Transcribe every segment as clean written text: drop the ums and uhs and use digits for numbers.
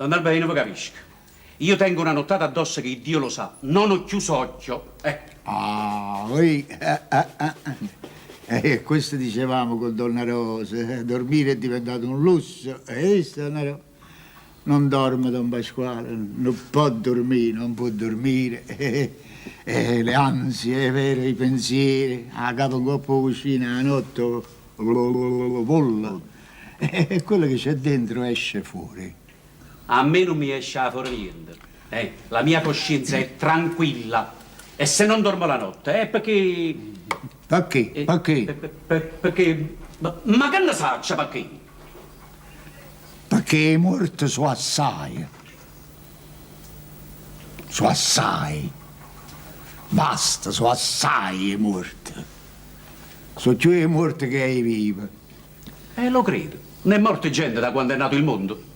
Donn'Alberino, ve capisco. Io tengo una nottata addosso che Dio lo sa, non ho chiuso occhio. Eh. Ah, oi, eh, eh, eh. Eh, questo dicevamo con Donna Rosa, eh, dormire è diventato un lusso. E visto, Donna Rosa? Non dorme Don Pasquale, non può dormire, non può dormire. Eh, eh, le ansie, è vero, i pensieri, 'a capa 'ncopp' 'o cuscino 'a notte vola. E quello che c'è dentro esce fuori. A me nun mi esce 'a fore niente. Eh, la mia coscienza è tranquilla e se non dormo la notte è pecché. Pecché? Pecché? Pecché. Ma che ne saccio pecché? Pecché 'e muorte so' assaje. So' assai. Basta, so' assai 'e muorte. So' cchiù 'e muorte che 'e vive. E lo credo. N'è morte gente da quando è nato il mondo.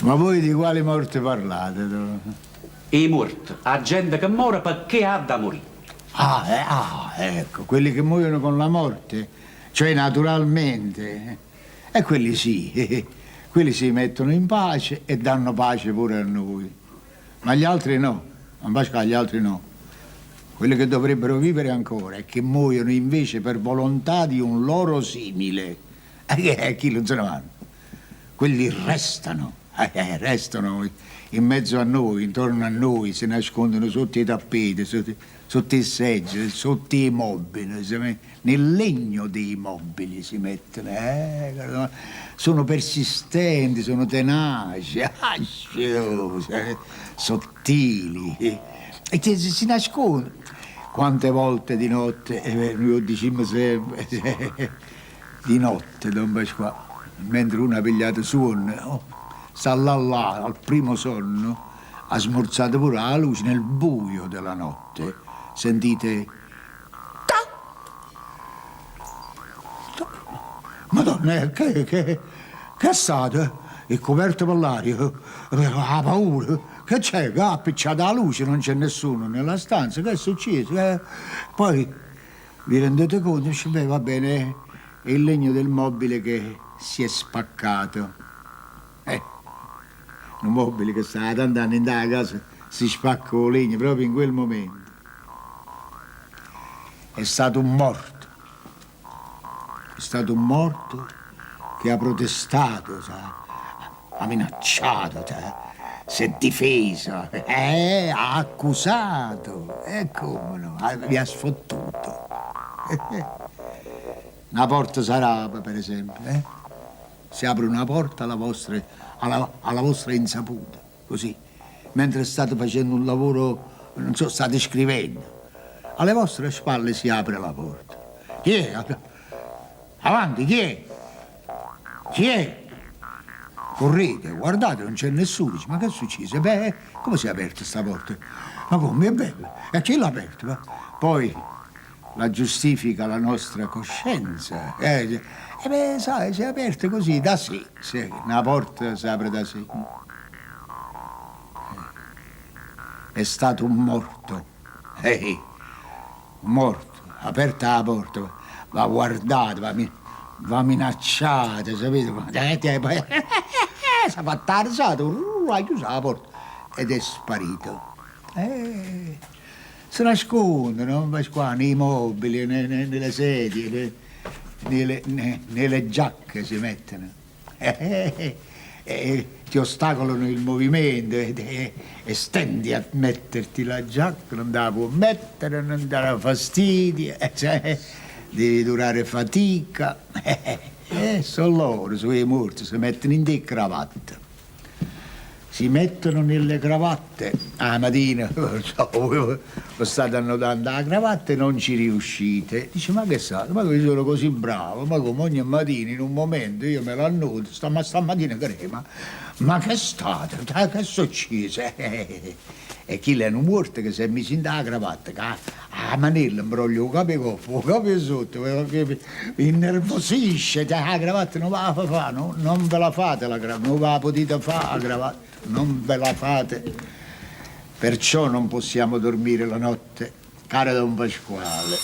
Ma voi di quali morte parlate? 'E muorte, 'a gente che more pecché ha da murì. Ah, eh, ah, ecco, quelli che muoiono con la morte, cioè naturalmente. E quelli sì, quelli si mettono in pace e danno pace pure a noi. Ma gli altri no, Don Pasquale, gli altri no. Quelli che dovrebbero vivere ancora e che muoiono invece per volontà di un loro simile. E chille nun se ne vanno. Quelli restano, eh, restano in mezzo a noi, intorno a noi, si nascondono sotto 'e tappete, sotto, sotto 'e segge, sotto 'e mobili, nel legno dei mobili si mettono. Eh, sono persistenti, sono tenaci, sottili e si nascondono. Quante volte di notte, eh, noi 'o dicimmo sempre, di notte, don Pasquale, mentre uno ha pigliato suonno, oh, sta là là, al primo sonno, ha smorzato pure 'a luce, nel buio della notte, sentite ta ta Madonna, che, che, che è stato? 'E cuperte pe ll'aria, 'a paura, che c'è? Che ha appicciato 'a luce, non c'è nessuno nella stanza, che è succieso? Eh, poi vi rendete conto? Dice, beh, va bene, è il legno del mobile che si è spaccato. Eh, nu mobile che sta 'a tant'anni 'int' 'a casa si spacca 'o legno proprio in quel momento. È stato un morto. È stato un morto che ha protestato, sa, ha minacciato, si è difeso, eh, ha accusato, e come no, vi ha sfottuto. Na porta s'arape, per esempio, eh? Si apre una porta alla vostra, alla, alla vostra insaputa, così, mentre state facendo un lavoro, non so, state scrivendo. Alle vostre spalle si apre la porta. Chi è? Avanti, chi è? Chi è? Correte, guardate, non c'è nessuno. Dice, ma che è successo? Beh, come si è aperta sta porta? Ma come? È bello. E chi l'ha aperta? Poi la giustifica la nostra coscienza. Eh, e beh, sai, si è aperta così, da sé. Sì, una porta si apre da sé. È stato un morto. Ehi, un morto, aperta la porta, va guardato, va, va minacciato, sapete? Poi si è fatta la risata, ha chiuso la porta ed è sparito. Eh, si nascondono, Pasquale, nei mobili, nelle sedie, nelle, nelle giacche si mettono. Eh, eh, ti ostacolano il movimento e, e stendi a metterti la giacca, non te la puoi mettere, non ti dà fastidio, cioè, devi durare fatica. Eh, sono loro, sono i morti, si mettono in te cravatte. Si mettono nelle cravatte. 'A matina, non so, voi vi state annodando 'a cravatta e non ci riuscite. Dice, ma che sa, ma io sono così bravo, ma come ogni mattina in un momento io me l'annodo, sta, ma stamattina crema. Ma che è stato? Che è successo? E chillo è nu muorto che s'è miso 'int' 'a cravatta, ca 'a manella 'mbroglia 'o capo 'e coppa, 'o capo 'e sotto, vi innervosisce, 'a cravatta non va a fa, no, non ve la fate la cravatta, non ve la potete fa 'a cravatta, non ve la fate. Perciò non possiamo dormire la notte, caro don Pasquale.